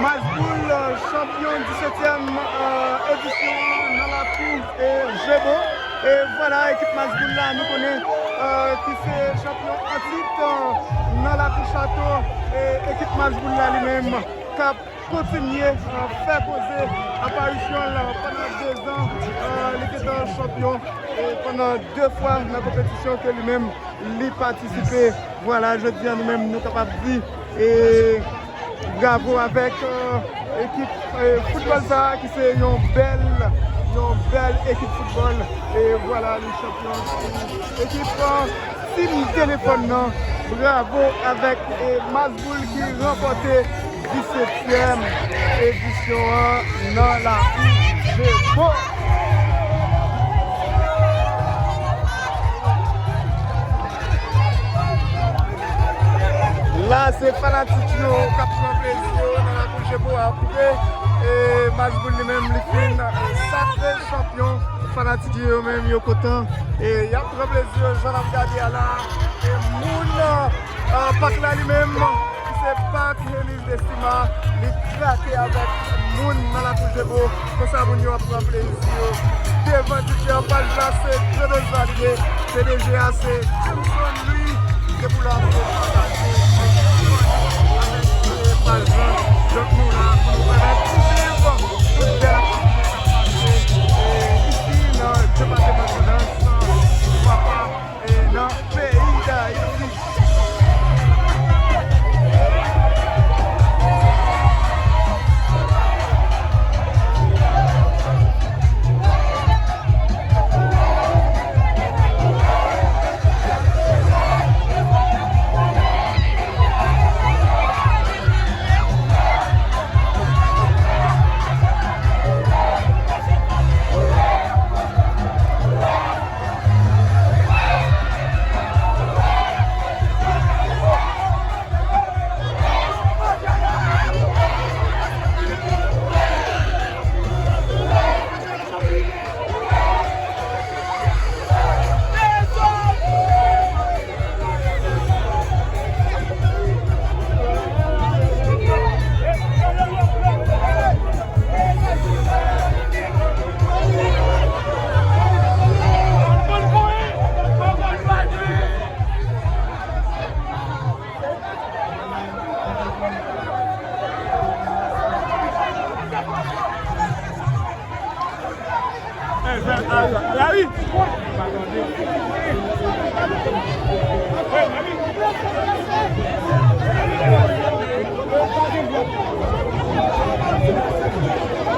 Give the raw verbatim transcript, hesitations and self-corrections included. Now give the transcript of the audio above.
Masboul, chanpyon disetyèm, euh, edisyon an nan lakou, e, Jebo. E vwala, ekip Masboul la, nou konnen, euh, ki se chanpyon an tit, euh, nan lakou Chato. E ekip Masboul la, li menm, k ap kontinye, euh, fè koze. Aparisyon l pandan dezan, euh, li gentan chanpyon, e pandan de fwa nan konpetisyon ke li menm li patisipe. Vwala, jodi a nou menm nou kapab di, e, bravo avèk, euh, ekip, euh, foutbòl sa a ki se yon bèl, yon bèl ekip foutbòl. E vwala, li chanpyon sou ekip, euh, Team Telefòn nan. Bravo avèk, e, Masboul ki ranpòte disetyèm edisyon an nan lakou Jebo. La, se fanatik yo k ap pran plezi yo nan lakou Jebo a. Koute, e, Masboul li menm, li fin sakre chanpyon. Fanatik yo menm, yo kontan. E y ap pran plezi yo, jan n ap gade a la. E moun, euh, pak la li menm, ki se pak Heliz Destima, li krake avèk moun nan lakou Jebo. Konsa moun yo ap pran plezi yo devan Twitter. Paj la se Grandans Valide, P D G a se Jameson Louis. Se pou la pou pataje avèk paj la. Donk nou la pou nou pèmèt ou viv tout bèl aktivite k ap pase, e, isi nan depatman Grandans, papa, e, nan peyi Dayiti.